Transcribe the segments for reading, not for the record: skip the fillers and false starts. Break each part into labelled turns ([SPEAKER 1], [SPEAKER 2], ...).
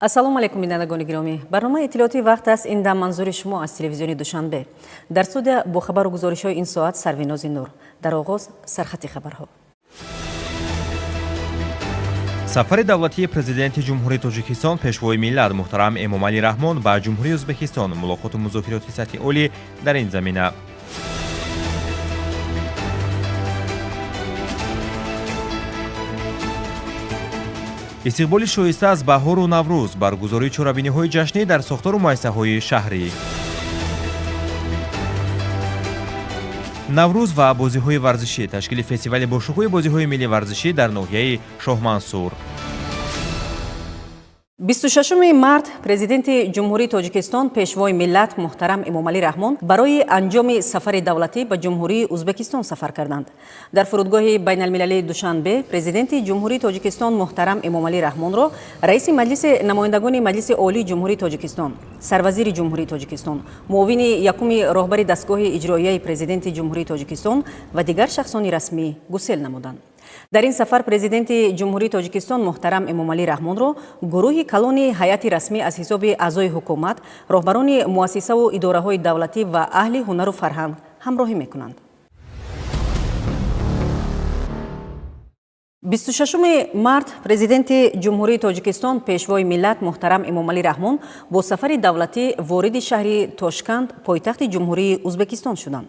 [SPEAKER 1] Ассалому алайкум, бинандагони гиромӣ. Барномаи иттилоотии «Вақт» аст ин дам манзури шумо аз телевизиони Душанбе. Дар студия бо хабару гузоришҳои ин соат Сарвинози Нур. Дар оғоз сархати хабарҳо.
[SPEAKER 2] Сафари давлатии Президенти Ҷумҳурии Тоҷикистон, Пешвои миллат муҳтарам Эмомалӣ Раҳмон ба Ҷумҳурии Ӯзбекистон, мулоқоту музокироти сатҳи олӣ дар ин замина. Истиқболи шоиста аз баҳору Наврӯз, баргузории чорабиниҳои ҷашнӣ дар сохтору муассисаҳои шаҳрӣ. Наврӯз ва бозиҳои варзишӣ, ташкили фестивали бошукӯҳи бозиҳои миллии варзишӣ дар ноҳияи Шоҳмансур.
[SPEAKER 1] 26 март Президенти Ҷумҳурии Тоҷикистон, Пешвои миллат муҳтарам Эмомалӣ Раҳмон барои анҷоми сафари давлатӣ ба Ҷумҳурии Ӯзбекистон сафар карданд. Дар фурудгоҳи байналмилалии Душанбе Президенти Ҷумҳурии Тоҷикистон муҳтарам Эмомалӣ Раҳмонро раиси Маҷлиси намояндагони Маҷлиси Олии Ҷумҳурии Тоҷикистон, Сарвазири Ҷумҳурии Тоҷикистон, муовини якуми роҳбари дастгоҳи иҷроияи Президенти Ҷумҳурии Тоҷикистон ва дигар шахсони расмӣ гусел намуданд. Дар ин сафар Президенти Ҷумҳурии Тоҷикистон муҳтарам Эмомалӣ Раҳмонро гурӯҳи калони ҳайати расмӣ аз ҳисоби аъзои ҳукумат, роҳбарони муассисаву идораҳои давлатӣ ва аҳли ҳунару фарҳанг ҳамроҳӣ мекунанд. 26 март Президенти Ҷумҳурии Тоҷикистон, Пешвои миллат муҳтарам Эмомалӣ Раҳмон бо сафари давлатӣ вориди шаҳри Тошканд, пойтахти Ҷумҳурии Ӯзбекистон шуданд.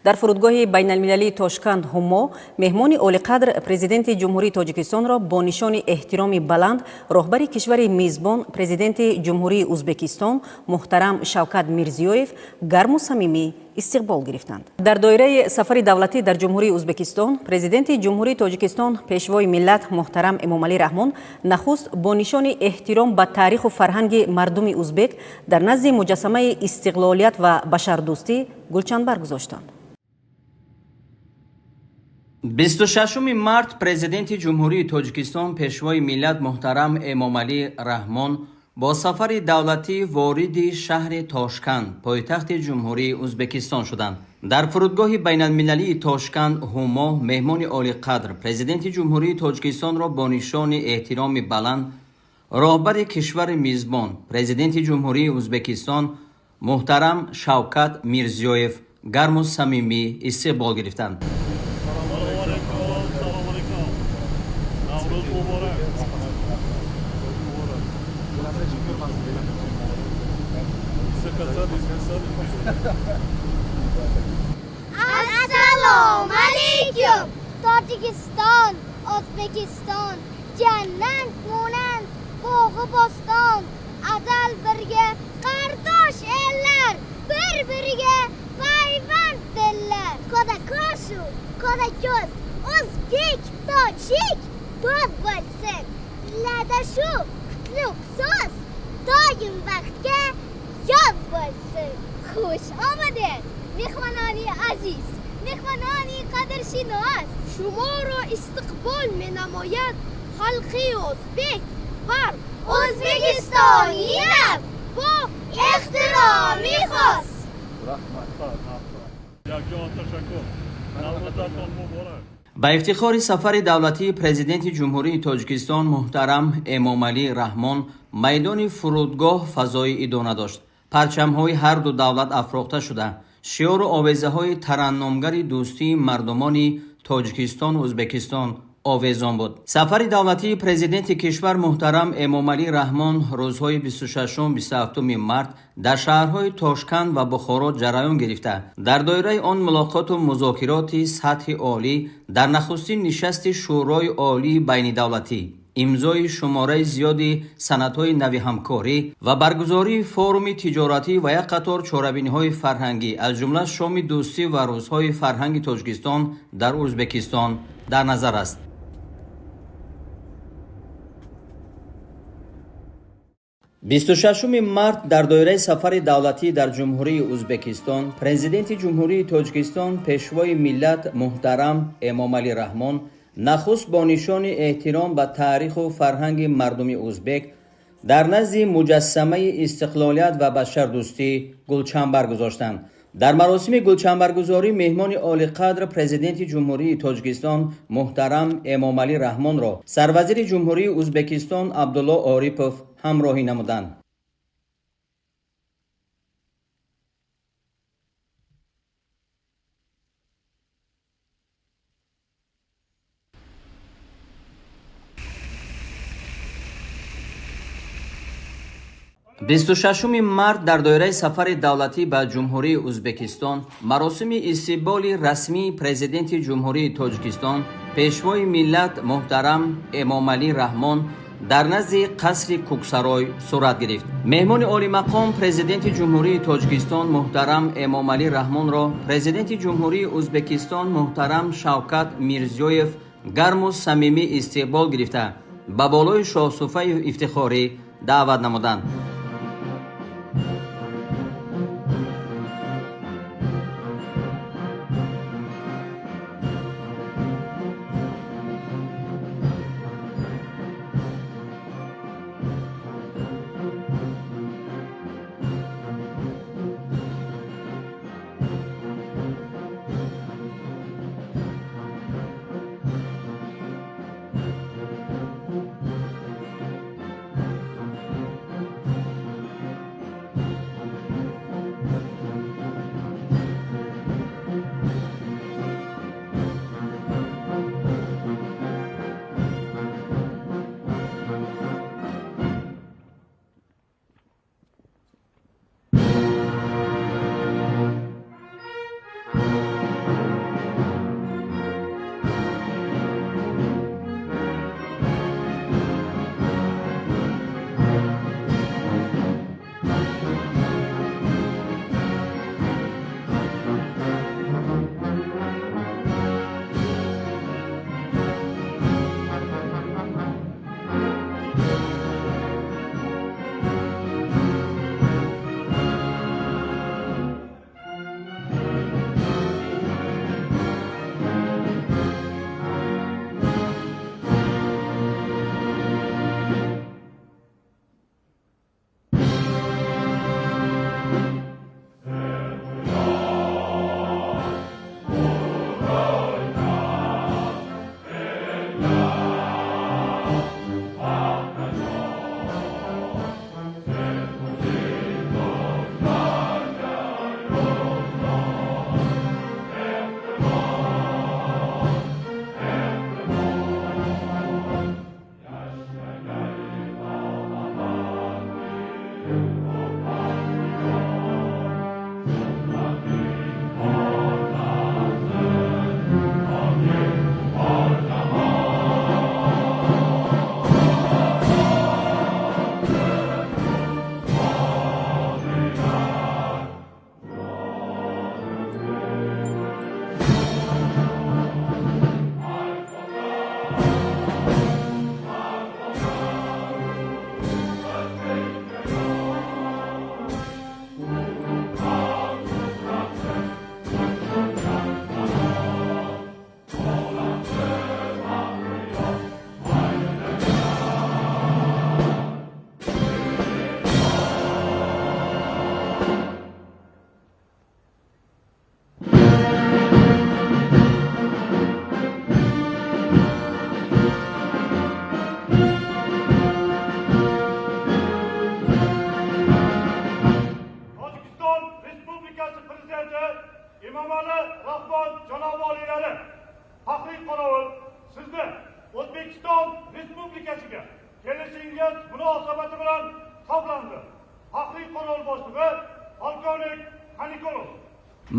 [SPEAKER 1] Дар фурудгоҳи байналмилалии Тошканд Ҳумо меҳмони олиқадр, Президенти Ҷумҳурии Тоҷикистонро бо нишони эҳтироми баланд роҳбари кишвари мизбон, Президенти Ҷумҳурии Ӯзбекистон муҳтарам Шавкат Мирзиёев гарму самимӣ истиқбол гирифтанд. Дар доираи сафари давлатӣ дар Ҷумҳурии Ӯзбекистон Президенти Ҷумҳурии Тоҷикистон, Пешвои миллат муҳтарам Эмомалӣ Раҳмон нахуст бо нишони эҳтиром ба таъриху фарҳанги мардуми узбек дар назди муҷассамаи истиқлолият ва башардӯстӣ гулчанбар гузоштанд.
[SPEAKER 3] 26 март Президенти Ҷумҳурии Тоҷикистон, Пешвои миллат муҳтарам Эмомалӣ Раҳмон бо сафари давлатӣ вориди шаҳри Тошканд, пойтахти Ҷумҳурии Ӯзбекистон шуданд. Дар фурудгоҳи байналмилалии Тошканд Ҳумо меҳмони олиқадр, Президенти Ҷумҳурии Тоҷикистонро бо нишони эҳтироми баланд роҳбари кишвари мизбон, Президенти Ҷумҳурии Ӯзбекистон муҳтарам Шавкат Мирзиёев гарму самимӣ истиқбол гирифтанд.
[SPEAKER 4] Салом алейкум, салом алейкум. Наврӯз муборак. Муборак. Все хотят изписали.
[SPEAKER 5] Assalomu alaykum! Tojikiston, O'zbekiston jannat monand bog'i bo'ston. Azal birga qardosh ellar, bir-biriga payvand dillar. Qo'da-qo'shu, qo'da-ko'z, o'zbek, tojik do'st bo'lsin. Tillarda shu qutlug' so'z doim baxtga yoz bo'lsin. Xush omaded, mehmononi aziz, mehmononi qadrshinos. Шуморо истиқбол менамояд халқи ӯзбек ва O'zbekistoni nav бо эҳтироми хос.
[SPEAKER 4] Якҷон ташаккур. Наврӯзатон муборак.
[SPEAKER 3] Ба ифтихори сафари давлатии Президенти Ҷумҳурии Тоҷикистон муҳтарам Эмомалӣ Раҳмон майдони фурудгоҳ фазои идона дошт. Парчамҳои ҳарду давлат афрохта шуда, шиору овезаҳои тараннумгари дӯстии мардумони Тоҷикистону Ӯзбекистон овезон буд. Сафари давлатии президенти кишвар муҳтарам Эмомалӣ Раҳмон рӯзҳои 26-27 март дар шаҳрҳои Тошканд ва Бухоро ҷараён гирифта, дар доираи он мулоқоту музокироти сатҳи олӣ, дар нахустин нишасти Шӯрои олии байнидавлатӣ, имзои шумораи зиёди санадҳои нави ҳамкорӣ ва баргузории форуми тиҷоратӣ ва як қатор чорабиниҳои фарҳангӣ, аз ҷумла шоми дӯстӣ ва рӯзҳои фарҳанги Тоҷикистон дар Ӯзбекистон дар назар аст. 26 март дар доираи сафари давлатӣ дар Ҷумҳурии Ӯзбекистон Президенти Ҷумҳурии Тоҷикистон, Пешвои миллат муҳтарам Эмомалӣ Раҳмон нахуст бо нишони эҳтиром ба таъриху фарҳанги мардуми ӯзбек дар назди муҷассамаи истиқлолият ва башардӯстӣ гулчанбар гузоштанд. Дар маросими гулчанбаргузорӣ меҳмони олиқадр Президенти Ҷумҳурии Тоҷикистон муҳтарам Эмомалӣ Раҳмонро сарвазири Ҷумҳурии Ӯзбекистон Абдулло Орипов ҳамроҳӣ намуданд. 26 март дар доираи сафари давлатӣ ба Ҷумҳурии Ӯзбекистон маросими истиқболи расмии Президенти Ҷумҳурии Тоҷикистон Пешвои миллат муҳтарам Эмомалӣ Раҳмон дар назди қасри Кӯксарой сурат гирифт. Меҳмони олимақом Президенти Ҷумҳурии Тоҷикистон муҳтарам Эмомалӣ Раҳмонро Президенти Ҷумҳурии Ӯзбекистон муҳтарам Шавкат Мирзиёев гарму самимӣ истиқбол гирифта ба болои шоҳсуфаи ифтихорӣ даъват намуданд.
[SPEAKER 4] Emomali Rahmon janobi oliylari, faxriy qorovul sizni O'zbekiston Respublikasiga kelishingiz munosabati bilan hisoblandi. Faxriy qorovul boshlig'i polkovnik Xanikulov.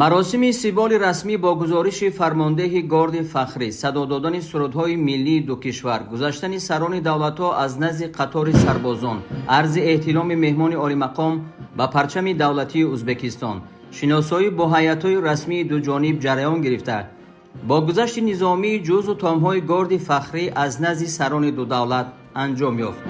[SPEAKER 3] Маросими истиқболи расмӣ бо гузориши фармондеҳи Горди Фахрӣ, садо додани сурудҳои миллии ду кишвар, гузаштани сарони давлатҳо аз назди қатори сарбозон, арзи эҳтироми меҳмони олимақом ба парчами давлатии Ӯзбекистон, шиносоӣ бо ҳайатҳои расмии дуҷониб ҷараён гирифта, бо гузашти низомии ҷузу томҳои Горди Фахрӣ аз назди сарони ду давлат анҷом ёфт.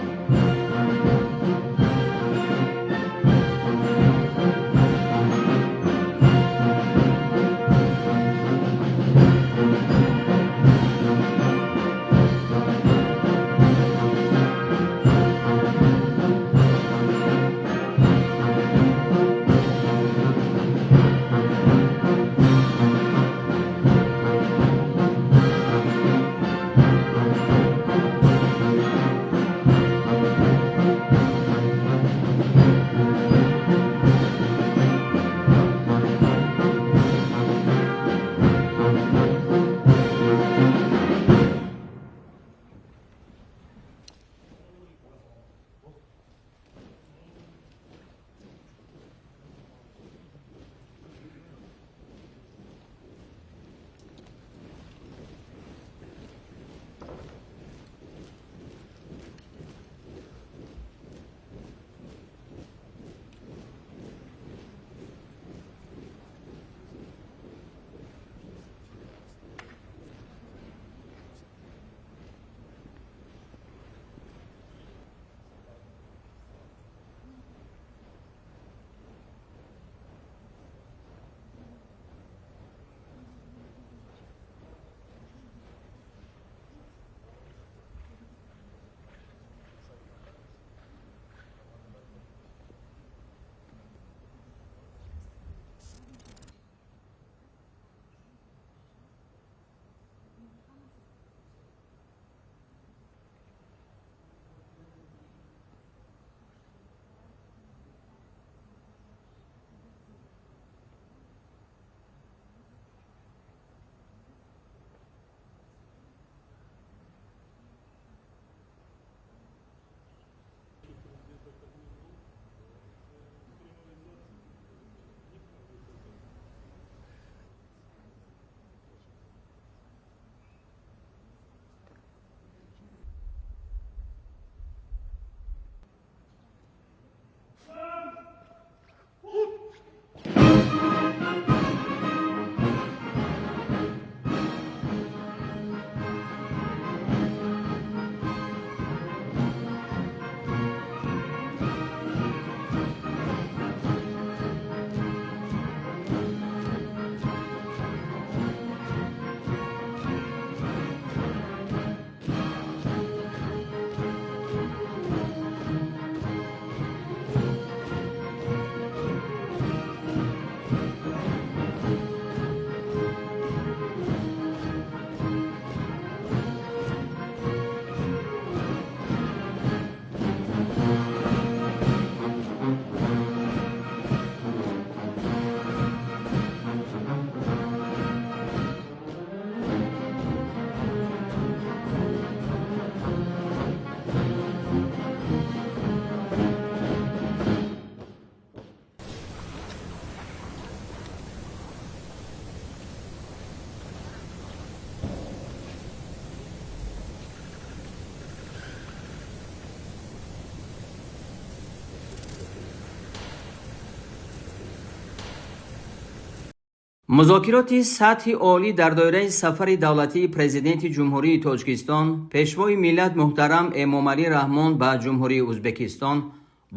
[SPEAKER 3] Музокироти сатҳи олӣ дар доираи сафари давлатии Президенти Ҷумҳурии Тоҷикистон, Пешвои миллат муҳтарам Эмомалӣ Раҳмон ба Ҷумҳурии Ӯзбекистон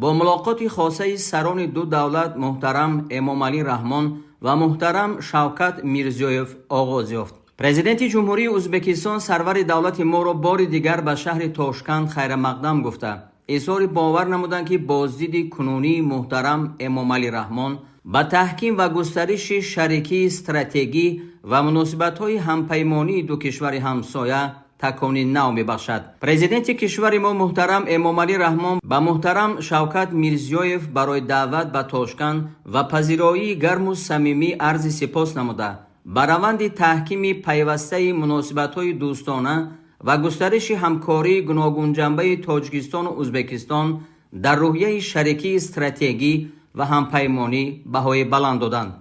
[SPEAKER 3] бо мулоқоти хосаи сарони ду давлат муҳтарам Эмомалӣ Раҳмон ва муҳтарам Шавкат Мирзиёев оғоз ёфт. Президенти Ҷумҳурии Ӯзбекистон сарвари давлати моро бори дигар ба шаҳри Тошканд хайрамақдам гуфта, изҳори бовар намуданд, ки боздиди кунунии муҳтарам Эмомалӣ Раҳмон ба таҳким ва густариши шарикии стратегӣ ва муносибатҳои ҳампаймонии ду кишвари ҳамсоя такони нав мебахшад. Президенти кишвари мо муҳтарам Эмомалӣ Раҳмон ба муҳтарам Шавкат Мирзиёев барои даъват ба Тошканд ва пазироии гарму самимӣ арзи сипос намуда, ба раванди таҳкими пайвастаи муносибатҳои дӯстона ва густариши ҳамкории гуногунҷанбаи Тоҷикистону Ӯзбекистон дар рӯҳияи шарикии стратегӣ ва ҳампаймонӣ баҳои баланд доданд.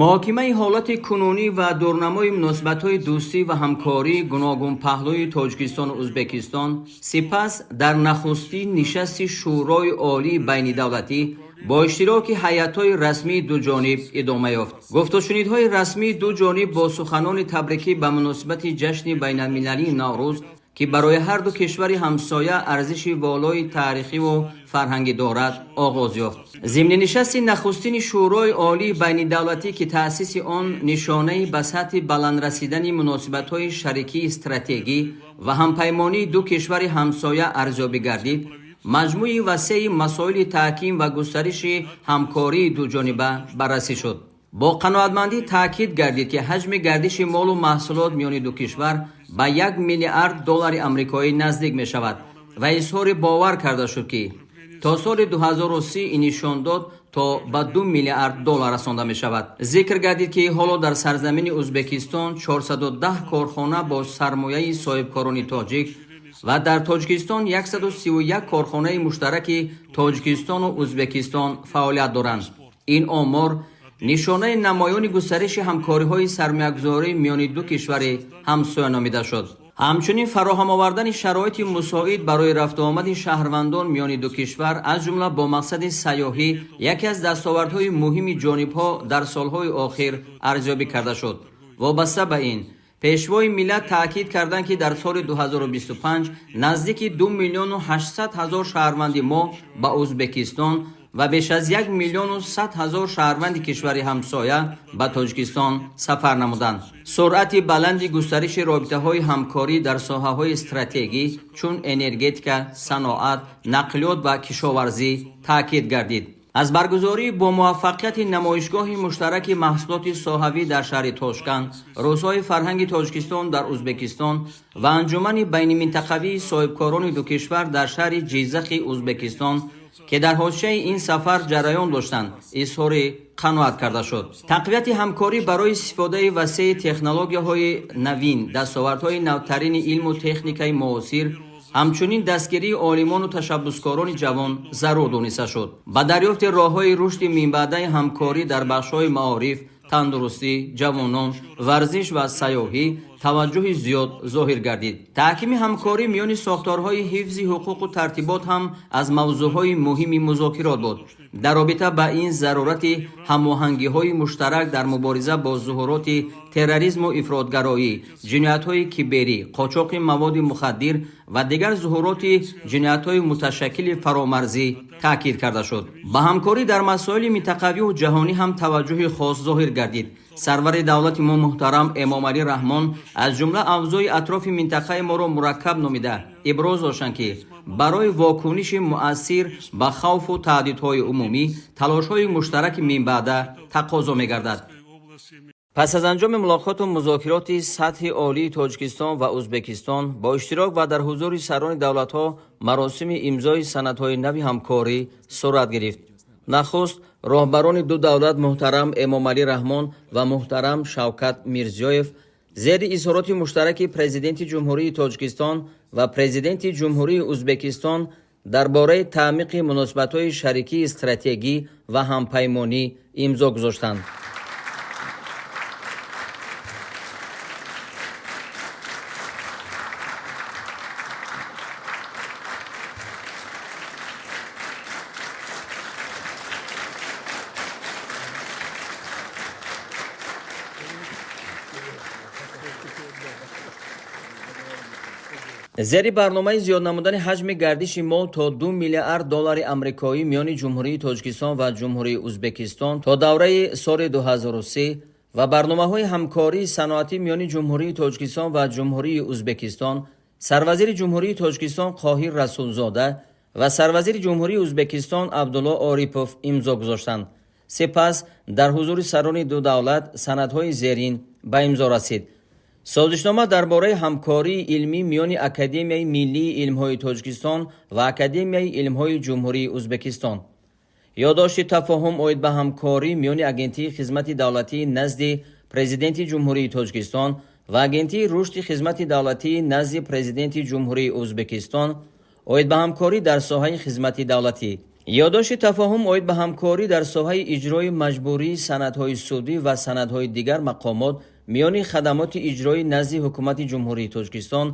[SPEAKER 3] Муҳокимаи ҳолати кунунӣ ва дурнамои муносибатҳои дӯстӣ ва ҳамкории гуногунпаҳлӯи Тоҷикистону Ӯзбекистон сипас дар нахустин нишасти Шӯрои олии байнидавлатӣ бо иштироки ҳайатҳои расмии дуҷониб идома ёфт. Гуфтушунидҳои расмии ду ҷониб бо суханони табрикӣ ба муносибати ҷашни байналмилалии Наврӯз, ки барои ҳар ду кишвари ҳамсоя арзиши волои таърихиву фарҳангӣ дорад, оғоз ёфт. Зимни нишасти нахустини Шӯрои олии байнидавлатӣ, ки таъсиси он нишонаи ба сатҳи баланд расидани муносибатҳои шарикии стратегӣ ва ҳампаймонии ду кишвари ҳамсоя арзёбӣ гардид, маҷмӯи васеи масоили таҳким ва густариши ҳамкории дуҷониба баррасӣ шуд. Бо қаноатмандӣ таъкид гардид, ки ҳаҷми гардиши молу маҳсулот миёни ду кишвар ба 1 миллиард доллари амрикоӣ наздик мешавад ва изҳори бовар карда шуд, ки то соли 2030 ин нишондод то ба 2 миллиард доллар расонда мешавад. Зикр гардид, ки ҳоло дар сарзамини Ӯзбекистон 410 корхона бо сармояи соҳибкорони тоҷик ва дар Тоҷикистон 131 корхонаи муштараки Тоҷикистону Ӯзбекистон фаъолият доранд. Ин омор нишонаи намоёни густариши ҳамкориҳои сармоягузорӣ миёни ду кишвари ҳамсоя номида шуд. Ҳамчунин фароҳам овардани шароити мусоид барои рафтуомади шаҳрвандон миёни ду кишвар, аз ҷумла бо мақсади сайёҳӣ, яке аз дастовардҳои муҳими ҷонибҳо дар солҳои охир арзёбӣ карда шуд. Вобаста ба ин Пешвои миллат таъкид карданд, ки дар соли 2025 наздики 2 миллиону 800 ҳазор шаҳрванди мо ба Ӯзбекистон ва беш аз 1 миллиону 100 ҳазор шаҳрванди кишвари ҳамсоя ба Тоҷикистон сафар намуданд. Суръати баланди густариши робитаҳои ҳамкорӣ дар соҳаҳои стратегӣ чун энергетика, саноат, нақлиёт ва кишоварзӣ таъкид гардид. Аз баргузории бо муваффақияти намоишгоҳи муштараки маҳсулоти соҳавӣ дар шаҳри Тошканд, Рӯзҳои фарҳанги Тоҷикистон дар Ӯзбекистон ва анҷумани байниминтақавии соҳибкорони ду кишвар дар шаҳри Ҷиззахи Ӯзбекистон, ки дар ҳошияи ин сафар ҷараён доштанд, изҳори қаноат карда шуд. Тақвияти ҳамкорӣ барои истифодаи васеи технологияҳои навин, дастовардҳои навтарини илму техникаи муосир, ҳамчунин дастгирии олимону ташаббускорони ҷавон зарур дониста шуд. Ба дарёфти роҳҳои рушди минбаъдаи ҳамкорӣ дар бахшҳои маориф, тандурустӣ, ҷавонон, варзиш ва сайёҳӣ таваҷҷӯҳи зиёд зоҳир гардид. Таҳкими ҳамкорӣ миёни сохторҳои ҳифзи ҳуқуқу тартибот ҳам аз мавзӯъҳои муҳими музокирот буд. Дар робита ба ин зарурати ҳамоҳангиҳои муштарак дар мубориза бо зуҳуроти терроризму ифротгароӣ, ҷиноятҳои киберӣ, қочоқи маводи мухаддир ва дигар зуҳуроти ҷиноятҳои муташаккили фаромарзӣ таъкид карда шуд. Ба ҳамкорӣ дар масоили минтақавию ҷаҳонӣ ҳам таваҷҷӯҳи хос зоҳир гардид. Сарвари давлати мо муҳтарам Эмомалӣ Раҳмон аз ҷумла авзои атрофи минтақаи моро мураккаб номида, иброз доштанд, ки барои вокуниши муассир ба хавфу таҳдидҳои умумӣ талошҳои муштараки минбаъда тақозо мегардад. Пас аз анҷоми мулоқоту музокироти сатҳи олии Тоҷикистон ва Ӯзбекистон бо иштирок ва дар ҳузури сарони давлатҳо маросими имзои санадҳои нави ҳамкорӣ сурат гирифт. Нахуст роҳбарони ду давлат муҳтарам Эмомалӣ Раҳмон ва муҳтарам Шавкат Мирзиёев зери изҳороти муштараки Президенти Ҷумҳурии Тоҷикистон ва Президенти Ҷумҳурии Ӯзбекистон дар бораи таъмиқи муносибатҳои шарикии стратегӣ ва ҳампаймонӣ имзо гузоштанд. Зери барномаи зиёд намудани ҳаҷми гардиши мол то 2 миллиард доллари амрикоӣ миёни Ҷумҳурии Тоҷикистон ва Ҷумҳурии Ӯзбекистон то давраи соли 2030 ва барномаҳои ҳамкории саноатӣ миёни Ҷумҳурии Тоҷикистон ва Ҷумҳурии Ӯзбекистон Сарвазири Ҷумҳурии Тоҷикистон Қоҳир Расулзода ва Сарвазири Ҷумҳурии Ӯзбекистон Абдулло Орипов имзо гузоштанд. Сипас дар ҳузури сарони ду давлат санадҳои зерин ба имзо расид. Созишнома дар бораи ҳамкории илмӣ миёни Академияи миллии илмҳои Тоҷикистон ва Академияи илмҳои Ҷумҳурии Ӯзбекистон. Ёддошти тафоҳум оид ба ҳамкорӣ миёни Агентии хизмати давлатии назди Президенти Ҷумҳурии Тоҷикистон ва Агентии рушди хизмати давлатии назди Президенти Ҷумҳурии Ӯзбекистон оид ба ҳамкорӣ дар соҳаи хизмати давлатӣ. Ёддошти тафоҳум оид ба ҳамкорӣ дар соҳаи иҷрои маҷбурии санадҳои судӣ ва санадҳои дигар мақомот миёни хадамоти иҷроӣ назди Ҳукумати Ҷумҳурии Тоҷикистон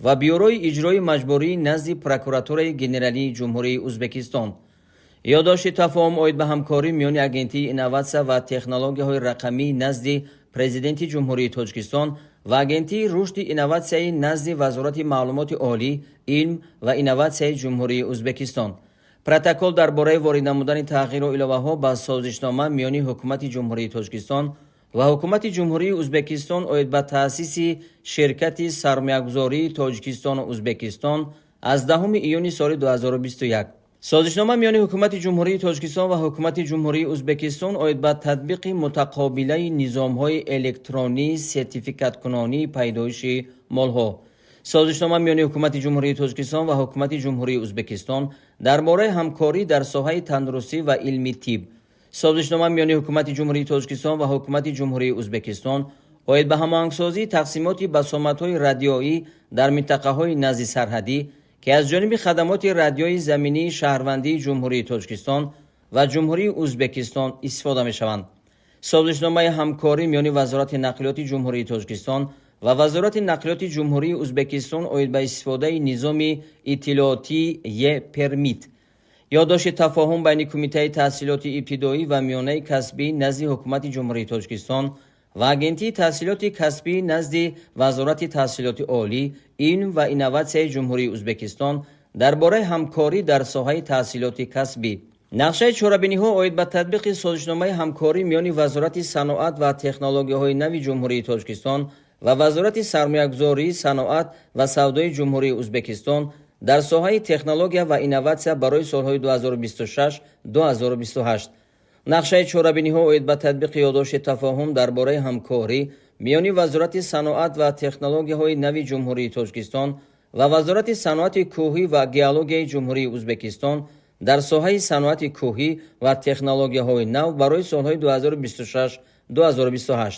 [SPEAKER 3] ва Бюрои иҷрои маҷбурии назди Прокуратураи Генералии Ҷумҳурии Ӯзбекистон. Ёддошти тафоҳум оид ба ҳамкорӣ миёни Агентии инноватсия ва технологияҳои рақамии назди Президенти Ҷумҳурии Тоҷикистон ва Агентии рушди инноватсияи назди Вазорати маълумоти олӣ, илм ва инноватсияи Ҷумҳурии Ӯзбекистон. Протокол дар бораи ворид намудани тағйиру иловаҳо ба созишнома миёни Ҳукумати Ҷумҳурии Тоҷикистон ва Ҳукумати Ҷумҳурии Ӯзбекистон оид ба таъсиси ширкати сармоягузории Тоҷикистону Ӯзбекистон аз 10 июни соли 2021. Созишнома миёни Ҳукумати Ҷумҳурии Тоҷикистон ва Ҳукумати Ҷумҳурии Ӯзбекистон оид ба татбиқи мутақобилаи низомҳои электронии сертификаткунонии пайдоиши молҳо. Созишнома миёни Ҳукумати Ҷумҳурии Тоҷикистон ва Ҳукумати Ҷумҳурии Ӯзбекистон дар бораи ҳамкорӣ дар соҳаи тандурустӣ ва илми тиб. Созишнома миёни Ҳукумати Ҷумҳурии Тоҷикистон ва Ҳукумати Ҷумҳурии Ӯзбекистон оид ба ҳамоҳангсозии тақсимоти басомадҳои радиоӣ дар минтақаҳои назди сарҳадӣ, ки аз ҷониби хадамоти радиои заминии шаҳрвандии Ҷумҳурии Тоҷикистон ва Ҷумҳурии Ӯзбекистон истифода мешаванд. Созишномаи ҳамкорӣ миёни Вазорати нақлиёти Ҷумҳурии Тоҷикистон ва Вазорати нақлиёти Ҷумҳурии Ӯзбекистон оид ба истифодаи низоми иттилоотии е-пермит. Ёддошти тафоҳум байни Кумитаи таҳсилоти ибтидоӣ ва миёнаи касбӣ назди Ҳукумати Ҷумҳурии Тоҷикистон ва Агентии таҳсилоти касбӣ назди Вазорати таҳсилоти олӣ, илм ва инноватсияи Ҷумҳурии Ӯзбекистон дар бораи ҳамкорӣ дар соҳаи таҳсилоти касбӣ. Нақшаи чорабиниҳо оид ба татбиқи созишномаи ҳамкорӣ миёни Вазорати саноат ва технологияҳои нави Ҷумҳурии Тоҷикистон ва Вазорати сармоягузорӣ, саноат ва савдои Ҷумҳурии Ӯзбекистон дар соҳаи технология ва инноватсия барои солҳои 2026-2028. Нақшаи чорабиниҳо оид ба татбиқи ёддошти тафоҳум дар бораи ҳамкорӣ миёни Вазорати саноат ва технологияҳои нави Ҷумҳурии Тоҷикистон ва Вазорати саноати кӯҳӣ ва геологияи Ҷумҳурии Ӯзбекистон дар соҳаи саноати кӯҳӣ ва технологияҳои нав барои солҳои 2026-2028.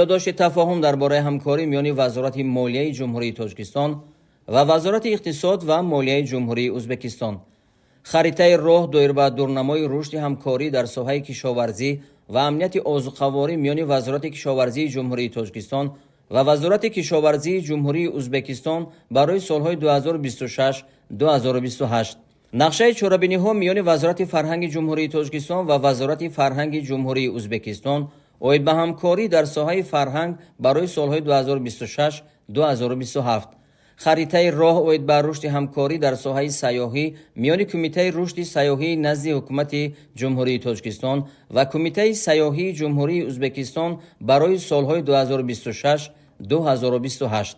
[SPEAKER 3] Ёддошти тафоҳум дар бораи ҳамкорӣ миёни Вазорати молияи Ҷумҳурии Тоҷикистон ва Вазорати иқтисод ва молияи Ҷумҳурии Ӯзбекистон. Харитаи роҳ доир ба дурнамои рушди ҳамкорӣ дар соҳаи кишоварзӣ ва амнияти озуқаворӣ миёни Вазорати кишоварзии Ҷумҳурии Тоҷикистон ва Вазорати кишоварзии Ҷумҳурии Ӯзбекистон барои солҳои 2026-2028. Нақшаи чорабиниҳо миёни Вазорати фарҳанги Ҷумҳурии Тоҷикистон ва Вазорати фарҳанги Ҷумҳурии Ӯзбекистон оид ба ҳамкорӣ дар соҳаи фарҳанг барои солҳои 2026-2027. Харитаи роҳ оид ба рушди ҳамкорӣ дар соҳаи сайёҳӣ миёни Кумитаи рушди сайёҳии назди Ҳукумати Ҷумҳурии Тоҷикистон ва Кумитаи сайёҳии Ҷумҳурии Ӯзбекистон барои солҳои 2026-2028.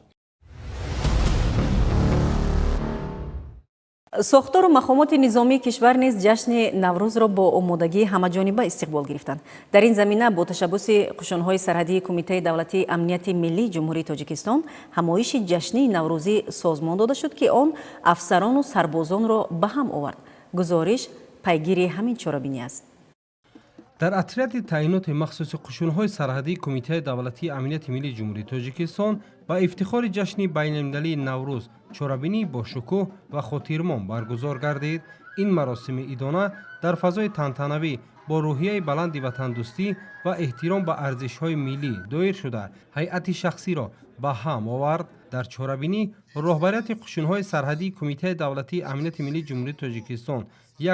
[SPEAKER 1] Сохтору мақомоти низомии кишвар низ ҷашни Наврӯзро бо омодагии ҳамаҷониба истиқбол гирифтанд. Дар ин замина бо ташаббуси қушунҳои сарҳадии Кумитаи давлатии амнияти миллии Ҷумҳурии Тоҷикистон ҳамоиши ҷашнии наврӯзӣ созмон дода шуд, ки он афсарону сарбозонро ба ҳам овард. Гузориш пайгири ҳамин чорабинӣ аст.
[SPEAKER 6] Дар отряди таъиноти махсуси қушунҳои сарҳадии Кумитаи давлатии амнияти миллии Ҷумҳурии Тоҷикистон ба ифтихори ҷашни байналмилалии Наврӯз чорабинӣ бо шукӯҳ ва хотирмон баргузор гардид. Ин маросими идона дар фазои тантанавӣ бо рӯҳияи баланди ватандӯстӣ ва эҳтиром ба арзишҳои миллӣ доир шуда, ҳайати шахсиро ба ҳам овард. Дар чорабинӣ роҳбарияти қушунҳои сарҳадии Кумитаи давлатии амнияти миллии Ҷумҳурии Тоҷикистон,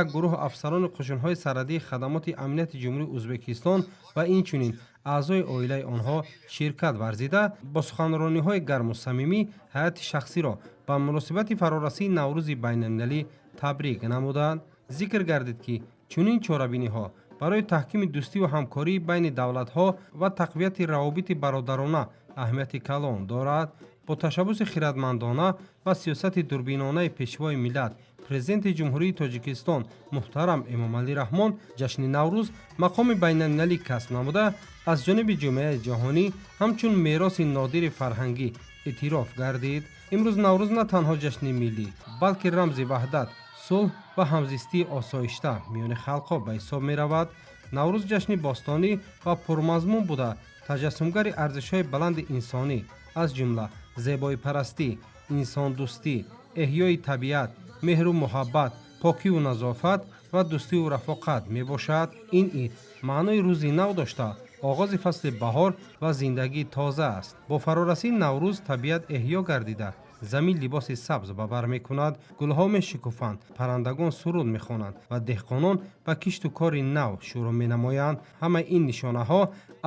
[SPEAKER 6] як гурӯҳ афсарони қушунҳои сарҳадии хадамоти амнияти Ҷумҳурии Ӯзбекистон ва инчунин аъзои оилаи онҳо ширкат варзида, бо суханрониҳои гарму самимӣ ҳайати шахсиро ба муносибати фарорасии Наврӯзи байналмилалӣ табрик намуданд. Зикр гардид, ки чунин чорабиниҳо барои таҳкими дӯстиву ҳамкории байни давлатҳо ва тақвияти равобити бародарона аҳамияти калон дорад. Бо ташаббуси хиратмандона ва сиёсати дурбинонаи Пешвои миллат, Президенти Ҷумҳурии Тоҷикистон муҳтарам Эмомалӣ Раҳмон ҷашни Наврӯз мақоми байналмилалӣ касб намуда, аз ҷониби ҷомеаи ҷаҳонӣ ҳамчун мероси нодири фарҳангӣ эътироф гардид. Имрӯз Наврӯз на танҳо ҷашни миллӣ, балки рамзи ваҳдат, сулҳ ва ҳамзистии осоишта миёни халқҳо ба ҳисоб меравад. Наврӯз ҷашни бостонӣ ва пурмазмун буда, таҷассумгари арзишҳои баланди инсонӣ, аз ҷумла зебоипарастӣ, инсондӯстӣ, эҳёи табиат, меҳру муҳаббат, покиву назофат ва дӯстиву рафоқат мебошад. Ин ид маънои рӯзи нав дошта, оғози фасли баҳор ва зиндагии тоза аст. Бо фарорасии Наврӯз табиат эҳё гардида, замин либоси сабз ба бар мекунад, гулҳо мешукуфанд, паррандагон суруд мехонанд ва деҳқонон ба кишту кори нав шурӯъ менамоянд. Ҳамаи ин нишонаҳо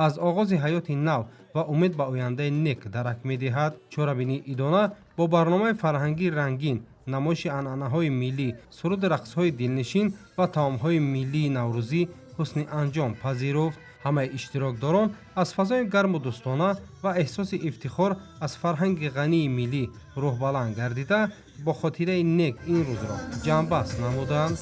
[SPEAKER 6] аз оғози ҳаёти нав ва умед ба ояндаи нек дарак медиҳад. Чорабинии идона бо барномаи фарҳангии рангин, намоиши анъанаҳои миллӣ, суруду рақсҳои дилнишин ва таомҳои миллии наврӯзӣ ҳусни анҷом пазируфт. Ҳамаи иштирокдорон аз фазои гарму дӯстона ва эҳсоси ифтихор аз фарҳанги ғании миллӣ рӯҳбаланд гардида, бо хотираи нек ин рӯзро ҷамъбаст намуданд.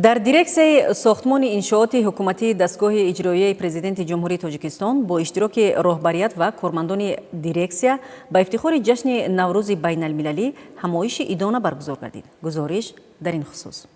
[SPEAKER 1] Дар дирексияи сохтмони иншооти ҳукуматии дастгоҳи иҷроияи Президенти Ҷумҳурии Тоҷикистон бо иштироки роҳбарият ва кормандони дирексия ба ифтихори ҷашни Наврӯзи байналмилалӣ ҳамоиши идона баргузор гардид. Гузориш дар ин хусус.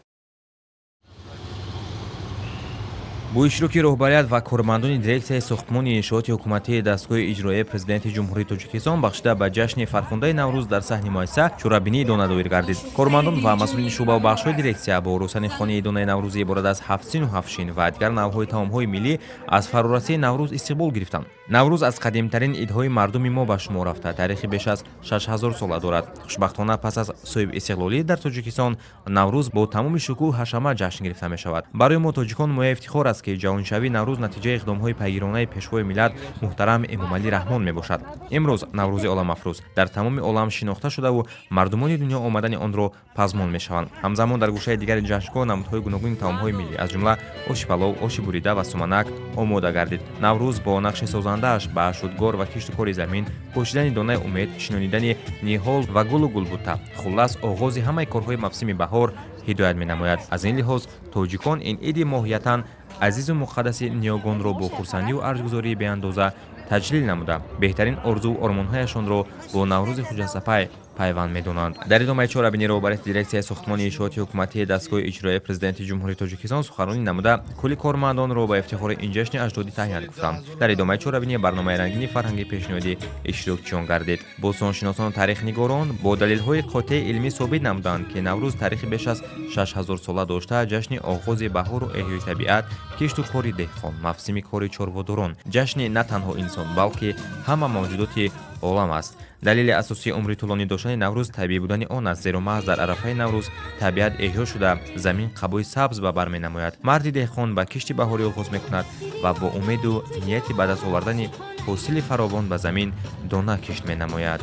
[SPEAKER 2] Бо иштироки роҳбарият ва кормандони дирексияи сохтмони иншооти ҳукуматии дастгоҳи иҷроияи Президенти Ҷумҳурии Тоҷикистон бахшида ба ҷашни фархундаи Наврӯз дар саҳни муассиса чорабинии идона доир гардид. Кормандон ва масъулини шӯъбаву бахшҳои дирексия бо рӯсани хони идонаи наврӯзӣ иборат аз ҳафтсину ҳафтшин ва дигар навъҳои таомҳои миллӣ аз фарорасии Наврӯз истиқбол гирифтанд. Наврӯз аз қадимтарин идҳои мардуми мо ба шумор рафта, таърихи беш аз 6000 сола дорад. Хушбахтона, пас аз соҳибистиқлолӣ дар Тоҷикистон Наврӯз бо тамоми шукӯҳу ҳашамат ҷашн гирифта мешавад. Барои мо, тоҷикон, мояи ифтихор аст, ки ҷаҳоншавии Наврӯз натиҷаи иқдомҳои пайгиронаи Пешвои миллат муҳтарам Эмомалӣ Раҳмон мебошад. Имрӯз Наврӯзи оламафрӯз дар тамоми олам шинохта шудаву мардумони дунё омадани онро пазмон мешаванд. Ҳамзамон, дар гӯшаи дигари ҷашнгоҳ намудҳои гуногуни таомҳои миллӣ, аз ҷумла оши палов, оши бурида ва суманак омода гардид. Наврӯз бо нақши созандааш ба шудгор ва кишту кори замин, пошидани донаи умед, шинонидани ниҳол ва гулу гулбута, хуллас, оғози ҳамаи корҳои мавсими баҳор ҳидоят менамояд. Аз ин лиҳоз тоҷикон ин иди моҳиятан азизу муқаддаси ниёгонро бо хурсандию арҷгузории беандоза таҷлил намуда, беҳтарин орзуву ормонҳояшонро бо Наврӯзи хуҷастапай пайванд медонанд. Дар идомаи чорабинӣ роҳбарияти дирексияи сохтмони иншооти ҳукуматии дастгоҳи иҷроияи Президенти Ҷумҳурии Тоҷикистон суханронӣ намуда, кулли кормандонро ба ифтихори ин ҷашни аҷдодӣ таҳният гуфтанд. Дар идомаи чорабинӣ барномаи рангини фарҳангӣ пешниҳоди иштирокчиён гардид. Бостоншиносону таърихнигорон бо далелҳои қотеи илмӣ собит намуданд, ки Наврӯз таърихи беш аз 6000 сола дошта, ҷашни оғози баҳору эҳёи табиат, кишту кори деҳқон, мавсими кори чорводорон, ҷашни на танҳо инсон, балки ҳама мавҷудоти олам аст. Далели асосии умри тӯлонӣ доштани Наврӯз табиӣ будани он аст, зеро маҳз дар арафаи Наврӯз табиат эҳё шуда, замин қабои сабз ба бар менамояд. Марди деҳқон ба кишти баҳорӣ оғоз мекунад ва бо умеду нияти ба даст овардани ҳосили фаровон ба замин дона кишт менамояд.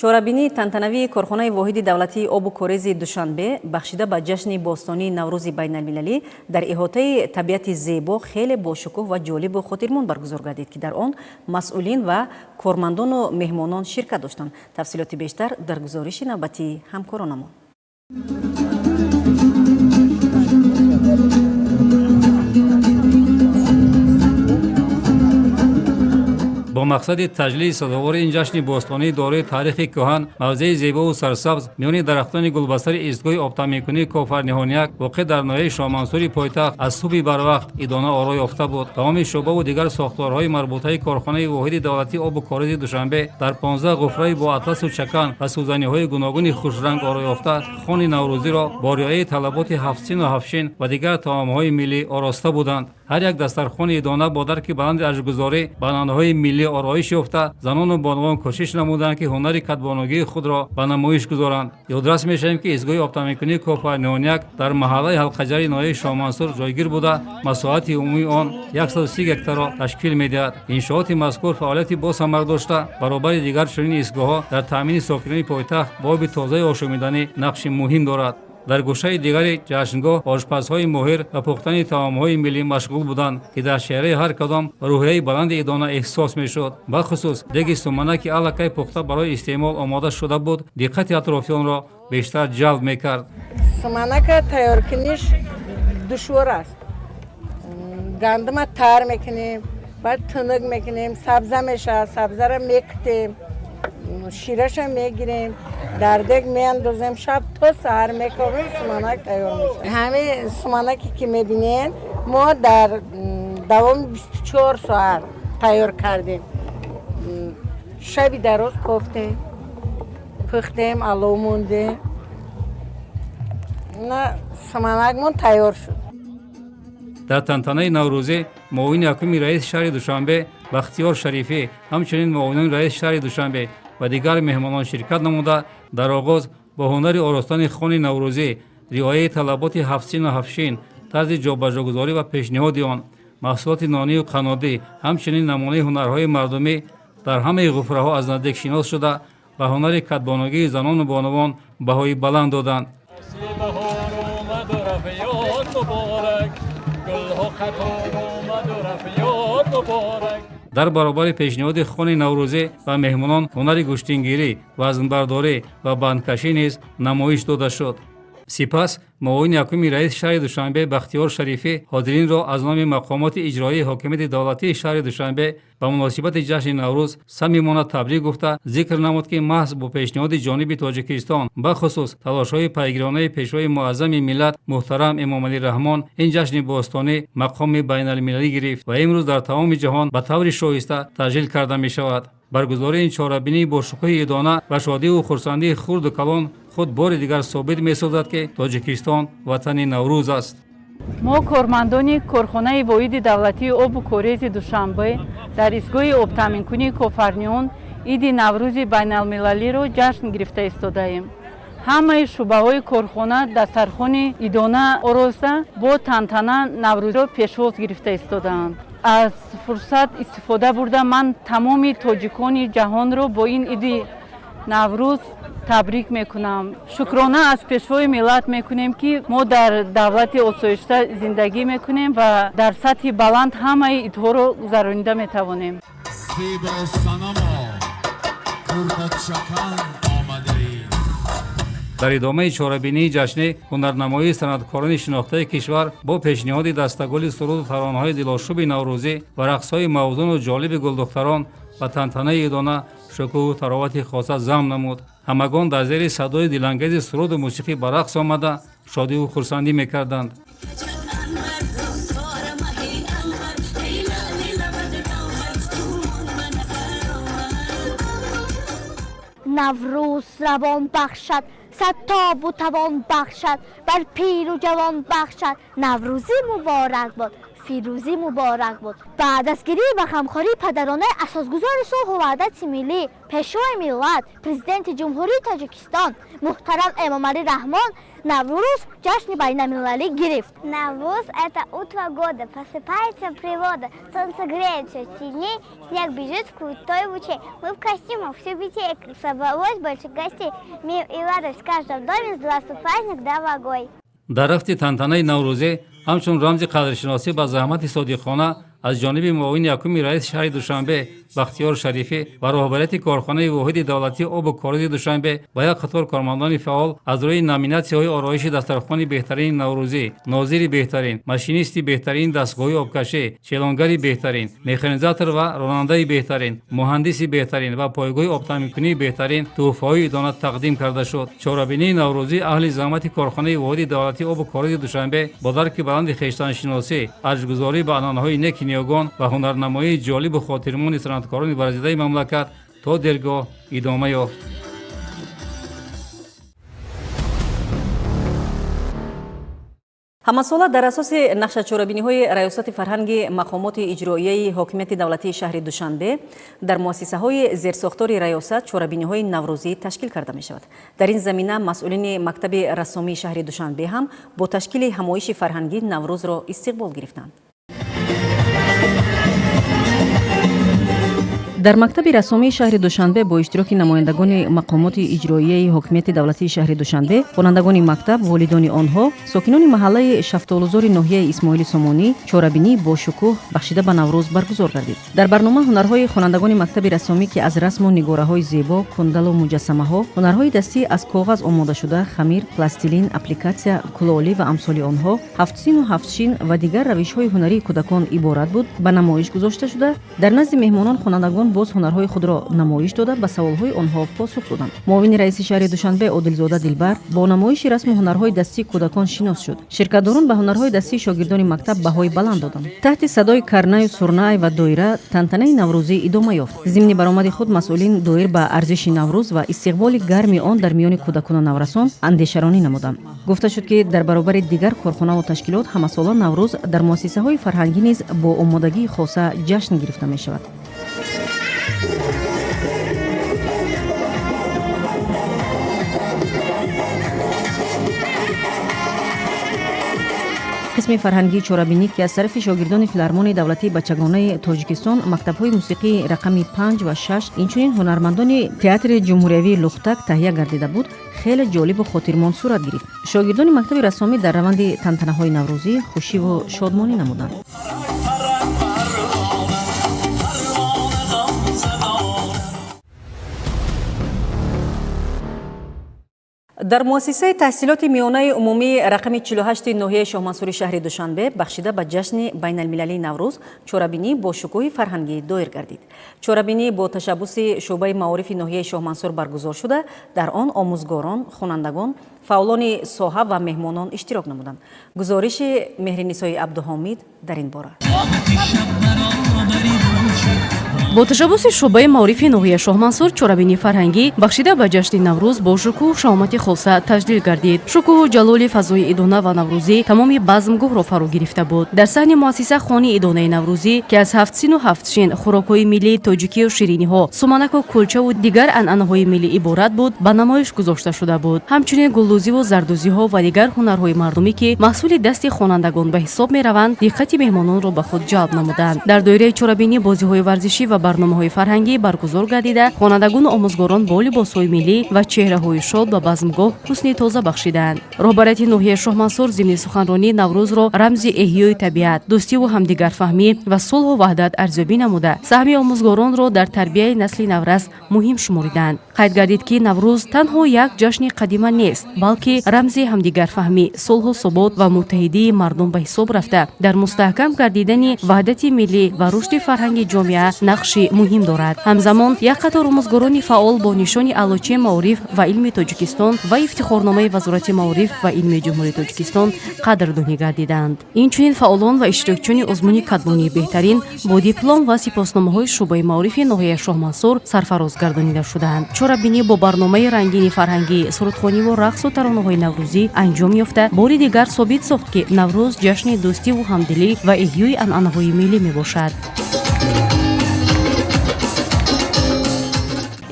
[SPEAKER 1] Чорабинии тантанавии корхонаи воҳиди давлатии обу корези Душанбе бахшида ба ҷашни бостонии Наврӯзи байналмилалӣ дар иҳотаи табиати зебо хеле бошукӯҳ ва ҷолибу хотирмон баргузор гардид, ки дар он масъулин ва кормандону меҳмонон ширкат доштанд. Тафсилоти бештар дар гузориши навбатии ҳамкоронамон.
[SPEAKER 7] Бо мақсади таҷлили сазовори ин ҷашни бостонии дораи таърихи кӯҳан, мавзеи зебову сарсабз миёни дарахтони гулбастари истгоҳи обтаъминкунии Кофарниҳоняк, воқеъ дар ноҳияи Шоҳмансури пойтахт, аз субҳи барвақт идона оро ёфта буд. Тамоми шӯъбаву дигар сохторҳои марбутаи корхонаи воҳиди давлатии обу корези Душанбе дар 15 ғуфраи бо атласу чакан ва сӯзаниҳои гуногуни хушранг оро ёфта, хони наврӯзиро бо риояи талаботи ҳафтсину ҳафтшин ва дигар таомҳои миллӣ ороста буданд. Ҳар як дастархони идона бо дарки баланди арҷгузорӣ ба анъанаҳои миллӣ ороиш ёфта, занону бонувон кӯшиш намуданд, ки ҳунари кадбонугии худро ба намоиш гузоранд. Ёдрас мешавем, ки истгоҳи обтаъминкунии Кофарниҳон-1 дар маҳаллаи Ҳалқаҷари ноҳияи Шоҳмансур ҷойгир буда, масоҳати умумии он 130 гектарро ташкил медиҳад. Иншооти мазкур фаъолияти босамар дошта, баробари дигар чунин истгоҳҳо дар таъмини сокинони пойтахт бо оби тозаи ошомиданӣ нақши муҳим дорад. Дар гӯшаи дигари ҷашнгоҳ ошпазҳои моҳир ба пухтани таомҳои миллӣ машғул буданд, ки дар чеҳраи ҳар кадом рӯҳияи баланди идона эҳсос мешуд. Бахусус деги сумана, ки аллакай пухта барои истеъмол омода шуда буд, диққати атрофиёнро бештар ҷалб мекард.
[SPEAKER 8] Суманака тайёркуниш душвор аст. Гандума тар мекунем, баъд тунук мекунем, сабза мешавад, сабзаро мекутем, шираша мегирем, дар дег меандозем, шаб то саҳар мекобем, суманак тайёр мешавад. Ҳамин суманаке ки мебинед, мо дар давоми 24 соат тайёр кардем. Шаби дароз кофтем, пухтем, алов мондем, на суманакмон тайёр шуд.
[SPEAKER 7] Дар тантанаи наврӯзӣ муовини якуми раиси шаҳри Душанбе Бахтиёр Шарифӣ, ҳамчунин муовинони раиси шаҳри Душанбе ва дигар меҳмонон ширкат намуда, дар оғоз бо ҳунари оростани хони наврӯзӣ, риояи талаботи ҳафтсину ҳафтшин, тарзи ҷобаҷогузорӣ ва пешниҳоди он, маҳсулоти нонию қаннодӣ, ҳамчунин намунаи ҳунарҳои мардумӣ дар ҳамаи ғуфраҳо аз наздик шинос шуда, ба ҳунари кадбонугии занону бонувон баҳои баланд доданд. Дар баробари пешниҳоди хони наврӯзӣ ба меҳмонон ҳунари гӯштингирӣ, вазнбардорӣ ва бандкашӣ низ намоиш дода шуд. Сипас муовини якуми раиси шаҳри Душанбе Бахтиёр Шарифӣ ҳозиринро аз номи мақомоти иҷроии ҳокимияти давлатии шаҳри Душанбе ба муносибати ҷашни Наврӯз самимона табрик гуфта, зикр намуд, ки маҳз бо пешниҳоди ҷониби Тоҷикистон, бахусус талошҳои пайгиронаи пешвои муаззами миллат муҳтарам Эмомалӣ Раҳмон, ин ҷашни бостонӣ мақоми байналмилалӣ гирифт ва имрӯз дар тамоми ҷаҳон ба таври шоиста таҷлил карда мешавад. Баргузории ин чорабинӣ бо шукӯҳи идона ва шодиву хурсандии хурду калон худ бори дигар собит месозад, ки Тоҷикистон ватани Наврӯз аст.
[SPEAKER 9] Мо, кормандони корхонаи воҳиди давлатии обу корези Душанбе, дар истгоҳи обтаъминкунии Кофарниҳон иди Наврӯзи байналмилалиро ҷашн гирифта истодаем. Ҳамаи шӯъбаҳои корхона дастархони идона ороста, бо тантана Наврӯзро пешвоз гирифта истодаанд. Аз фурсат истифода бурда, ман тамоми тоҷикони ҷаҳонро бо ин иди Наврӯз табрик мекунам. Шукрона аз пешвои миллат мекунем, ки мо дар давлати осоишта зиндагӣ мекунем ва дар сатҳи баланд ҳамаи идҳоро гузаронида метавонем.
[SPEAKER 10] Зебо санамо, омадаӣ.
[SPEAKER 7] Дар идомаи чорабинии ҷашнӣ ҳунарнамоии санъаткорони шинохтаи кишвар бо пешниҳоди дастагули суруду таронаҳои дилошуби наврӯзӣ ва рақсҳои мавзуну ҷолиби гулдухтарон ба тантанаи идона шукӯҳу таровати хоса зам намуд. Ҳамагон дар зери садои дилангези суруду мусиқӣ ба рақс омада, шодиву хурсандӣ мекарданд.
[SPEAKER 5] Наврӯз равон бахшад, садтобу тавон бахшад, бар пиру ҷавон бахшад. Наврӯзӣ муборак бод, фирӯзӣ муборак бод. Ба дастгирӣ ва ғамхории падаронаи асосгузори сулҳу ваҳдати миллӣ, пешвои миллат, Президенти Ҷумҳурии Тоҷикистон муҳтарам Эмомалӣ Раҳмон Наврӯз ҷашни байналмилалӣ гирифт.
[SPEAKER 11] Наврӯз — это утро года, просыпается природа, солнце греет все сильней, снег бежит в крутой ручей. Мы в костюмах, в тюбетейках, собралось больше гостей. Мир и радость в каждом доме, здравствуй, праздник дорогой!
[SPEAKER 7] Дар рафти тантанаи наврӯзӣ, ҳамчун рамзи қадршиносӣ ба заҳмати содиқона, аз ҷониби муовини якуми раиси шаҳри Душанбе Бахтиёр Шарифӣ ва роҳбарияти корхонаи воҳиди давлатии обу корези Душанбе ба як қатор кормандони фаъол аз рӯи номинатсияҳои ороиши дастархони беҳтарини наврӯзӣ, нозири беҳтарин, машинисти беҳтарини дастгоҳи обкашӣ, челонгари беҳтарин, механизатор ва ронандаи беҳтарин, муҳандиси беҳтарин ва пойгоҳи обтаъминкунии беҳтарин тӯҳфаҳои идона тақдим карда шуд. Чорабинии наврӯзӣ аҳли заҳмати корхонаи воҳиди давлатии обу корези Душанбе бо дарки баланди хештаншиносӣ, арҷгузорӣ ба анъанаҳои неки ниёгон ва ҳунарнамоии ҷолибу хотирмони санъаткорони варзидаи мамлакат то дергоҳ идома ёфт.
[SPEAKER 1] Ҳамасола дар асоси нақшачорабиниҳои Раёсати фарҳанги мақомоти иҷроияи ҳокимияти давлатии шаҳри Душанбе дар муассисаҳои зерсохтори раёсат чорабиниҳои наврӯзӣ ташкил карда мешавад. Дар ин замина масъулини мактаби рассомии шаҳри Душанбе ҳам бо ташкили ҳамоиши фарҳангӣ Наврӯзро истиқбол гирифтанд. Дар мактаби рассомии шаҳри Душанбе бо иштироки намояндагони мақомоти иҷроияи ҳокимияти давлатии шаҳри Душанбе, хонандагони мактаб, волидони онҳо, сокинони маҳаллаи Шафтолузори ноҳияи Исмоили Сомонӣ чорабинӣ бо шукӯҳ бахшида ба Наврӯз баргузор гардид. Дар барнома ҳунарҳои хонандагони мактаби рассомӣ, ки аз расму нигораҳои зебо, кундалу муҷассамаҳо, ҳунарҳои дастӣ аз коғаз омодашуда, хамир, пластилин, аппликатсия, кулолӣ ва амсоли онҳо, ҳафтсину ҳафтшин ва дигар равишҳои ҳунарии кӯдакон иборат буд, ба намоиш гузошта шуда, дар назди меҳмонон хонандагон боз ҳунарҳои худро намоиш дода, ба саволҳои онҳо посух доданд. Муовини раиси шаҳри Душанбе Одилзода Дилбар бо намоиши расму ҳунарҳои дастии кӯдакон шинос шуд. Ширкатдорон ба ҳунарҳои дастии шогирдони мактаб баҳои баланд доданд. Таҳти садои карнаю сурнай ва доира тантанаи наврӯзӣ идома ёфт. Зимни баромади худ масъулин доир ба арзиши Наврӯз ва истиқболи гарми он дар миёни кӯдакону наврасон андешаронӣ намуданд. Гуфта шуд, ки дар баробари дигар корхонаву ташкилот ҳамасола Наврӯз дар муассисаҳои фарҳангӣ низ бо омодагии хоса ҷашн гирифта мешавад. Қисми фарҳангии чорабинӣ, ки аз тарафи шогирдони филармонии давлатии бачагонаи Тоҷикистон, мактабҳои мусиқии рақами 5 ва 6, инчунин ҳунармандони театри ҷумҳуриявии Лухтак таҳия гардида буд, хеле ҷолибу хотирмон сурат гирифт. Шогирдони мактаби рассомӣ дар раванди тантанаҳои наврӯзӣ хушиву шодмонӣ намуданд. Дар муассисаи таҳсилоти миёнаи умумии рақами 48 ноҳияи Шоҳмансури шаҳри Душанбе бахшида ба ҷашни байналмилалии Наврӯз чорабинӣ бо шукӯҳи фарҳангӣ доир гардид. Чорабинӣ бо ташаббуси шӯъбаи маорифи ноҳияи Шоҳмансур баргузор шуда, дар он омӯзгорон, хонандагон, фаъолони соҳа ва меҳмонон иштирок намуданд. Гузориши Меҳринисои Абдуҳомид дар ин бора.
[SPEAKER 12] Бо ташаббуси шӯъбаи маорифи ноҳияи Шоҳмансур чорабинии фарҳангӣ бахшида ба ҷашни Наврӯз бо шукӯҳу шаҳомати хоса таҷлил гардид. Шукӯҳу ҷалоли фазои идона ва наврӯзӣ тамоми базмгоҳро фаро гирифта буд. Дар саҳни муассиса хони идонаи наврӯзӣ, ки аз ҳафтсину ҳафтшин, хӯрокҳои миллии тоҷикию шириниҳо, суманаку кулчаву дигар анъанаҳои миллӣ иборат буд, ба намоиш гузошта шуда буд. Ҳамчунин гулдӯзиву зардӯзиҳо ва дигар ҳунарҳои мардумӣ, ки маҳсули дасти хонандагон ба ҳисоб мераванд, диққати меҳмононро ба худ ҷалб намуданд. Дар доираи чорабинӣ бозиҳои варзишӣ ва барномаҳои фарҳангӣ баргузор гардида, хонандагону омӯзгорон бо либосҳои миллӣ ва чеҳраҳои шод ба базмгоҳ ҳусни тоза бахшиданд. Роҳбарияти ноҳияи Шоҳмансур зимни суханронӣ Наврӯзро рамзи эҳёи табиат, дӯстиву ҳамдигарфаҳмӣ ва сулҳу ваҳдат арзёбӣ намуда, саҳми омӯзгоронро дар тарбияи насли наврас муҳим шумориданд. Қайд гардид, ки Наврӯз танҳо як ҷашни қадима нест, балки рамзи ҳамдигарфаҳмӣ, сулҳу субот ва муттаҳидии мардум ба ҳисоб рафта, дар мустаҳкам гардидани ваҳдати миллӣ ва рушди фарҳанги ҷомеа нақши муҳим дорад. Ҳамзамон як қатор омӯзгорони фаъол бо нишони Аълочии маориф ва илми Тоҷикистон ва ифтихорномаи Вазорати маориф ва илми Ҷумҳурии Тоҷикистон қадрдонӣ гардиданд. Инчунин фаъолон ва иштирокчиёни озмуни кадбонии беҳтарин бо диплом ва сипосномаҳои шӯъбаи маорифи ноҳияи Шоҳмансур сарфароз гардонида шуданд. Чорабинӣ бо барномаи рангини фарҳангӣ, сурудхониву рақсу таронаҳои наврӯзӣ анҷом ёфта, бори дигар собит сохт, ки Наврӯз ҷашни дӯстиву ҳамдилӣ ва эҳёи анъанаҳои миллӣ мебошад.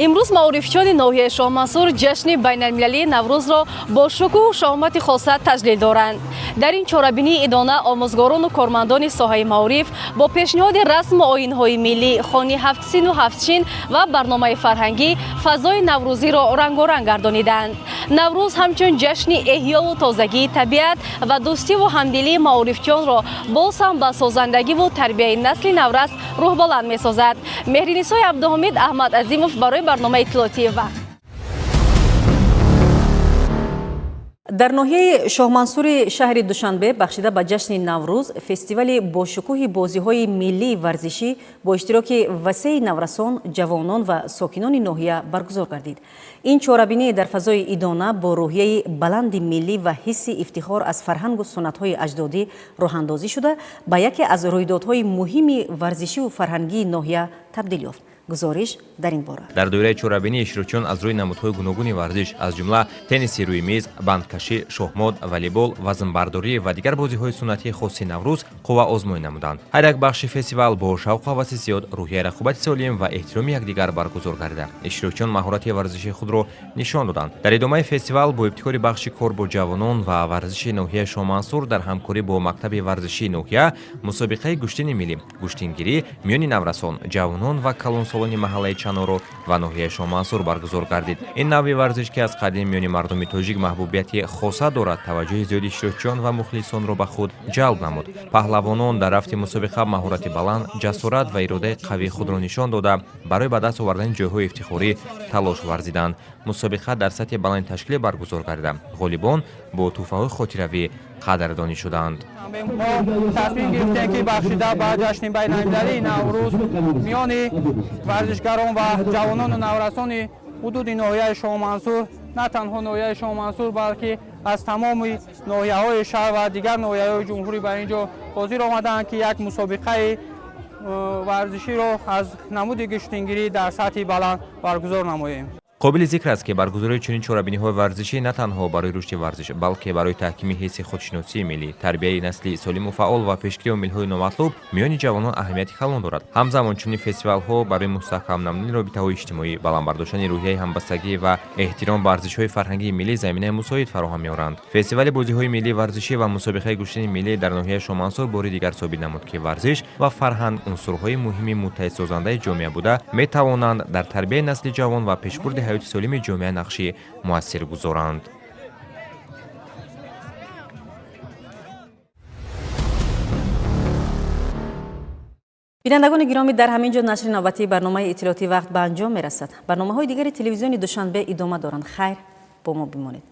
[SPEAKER 12] Имрӯз маорифчиёни ноҳияи Шоҳмансур ҷашни байналмилалии Наврӯзро бо шукӯҳу шаҳомати хоса таҷлил доранд. Дар ин чорабинии идона омӯзгорону кормандони соҳаи маориф бо пешниҳоди расму оинҳои миллӣ, хони ҳафтсину ҳафтшин ва барномаи фарҳангӣ фазои наврӯзиро рангоранг гардониданд. Наврӯз ҳамчун ҷашни эҳёву тозагии табиат ва дӯстиву ҳамдилии маорифчиёнро боз ҳам ба созандагиву тарбияи насли наврас рӯҳбаланд месозад. Меҳринисои Абдуҳомид, Аҳмад Азимов барои барномаи иттилоотии Вақт.
[SPEAKER 1] Дар ноҳияи Шоҳмансури шаҳри Душанбе бахшида ба ҷашни Наврӯз фестивали бошукӯҳи бозиҳои миллии варзишӣ бо иштироки васеи наврасон, ҷавонон ва сокинони ноҳия баргузор гардид. Ин чорабинӣ дар фазои идона бо рӯҳияи баланди миллӣ ва ҳисси ифтихор аз фарҳангу суннатҳои аҷдодӣ роҳандозӣ шуда, ба яке аз рӯйдодҳои муҳими варзишиву фарҳангии ноҳия Табдил ёфт. Гузориш дар ин бора.
[SPEAKER 2] Дар доираи чорабинӣ иштирокчиён аз рӯи намудҳои гуногуни варзиш, аз ҷумла тенниси рӯи миз, бандкашӣ, шоҳмот, волейбол, вазнбардорӣ ва дигар бозиҳои суннатии хоси Наврӯз қувваозмоӣ намуданд. Ҳар як бахши фестивал бо шавқу ҳаваси зиёд, рӯҳияи рақобати солим ва эҳтироми якдигар баргузор гардида, иштирокчиён маҳорати варзишии худро нишон доданд. Дар идомаи фестивал бо ибтикори бахши кор бо ҷавонон ва варзиши ноҳияи Шоҳмансур дар ҳамкорӣ бо мактаби варзишии ноҳия мусобиқаи гӯштини миллӣ, гӯштингирӣ миёни наврасон, ҷавонон ва калонсолони маҳаллаи Чаноро ва ноҳияи Шоҳмансур баргузор гардид. Ин навъи варзиш, ки аз қадим миёни мардуми тоҷик маҳбубияти хоса дорад, таваҷҷӯҳи зиёди иштирокчиён ва мухлисонро ба худ ҷалб намуд. Паҳлавонон дар рафти мусобиқа маҳорати баланд, ҷасорат ва иродаи қавии худро нишон дода, барои ба даст овардани ҷойҳои ифтихорӣ талош варзиданд. Мусобиқа дар сатҳи баланди ташкилӣ баргузор гардида, ғолибон бо тӯҳфаҳои хотиравӣ қадрдонӣ шуданд.
[SPEAKER 13] Мо тасмим гирифтем, ки бахшида ба ҷашни байналмилалии Наврӯз миёни варзишгарон ва ҷавонону наврасони ҳудуди ноҳияи Шоҳмансур, на танҳо ноҳияи Шоҳмансур, балки аз тамоми ноҳияҳои шаҳр ва дигар ноҳияҳои ҷумҳурӣ ба ин ҷо ҳозир омадаанд, ки як мусобиқаи варзиширо аз намуди гӯштингирӣ дар сатҳи баланд баргузор намоем.
[SPEAKER 2] Қобили зикр аст, ки баргузории чунин чорабиниҳои варзишӣ на танҳо барои рушди варзиш, балки барои таҳкими ҳисси худшиносии миллӣ, тарбияи насли солиму фаъол ва пешгирии омилҳои номатлуб миёни ҷавонон аҳамияти калон дорад. Ҳамзамон, чунин фестивалҳо барои мустаҳкам намудани робитаҳои иҷтимоӣ, баланд бардоштани рӯҳияи ҳамбастагӣ ва эҳтиром ба арзишҳои фарҳангии миллӣ заминаи мусоид фароҳам меоранд. Фестивали бозиҳои миллии варзишӣ ва мусобиқаи гӯштини миллӣ дар ноҳияи Шоҳмансур бори дигар собит намуд, ки варзиш ва фарҳанг унсурҳои муҳими муттаҳидсозандаи ҷомеа буда, метавонанд дар тарбияи насли ҷавон ва пешбурди ҳаёти солими ҷомеа нақши муассир гузоранд.
[SPEAKER 1] Бинандагони гиромӣ, дар ҳамин ҷо нашри навбатии барномаи иттилоотии «Вақт» ба анҷом мерасад. Барномаҳои дигари телевизиони Душанбе идома доранд. Хайр, бо мо бимонед.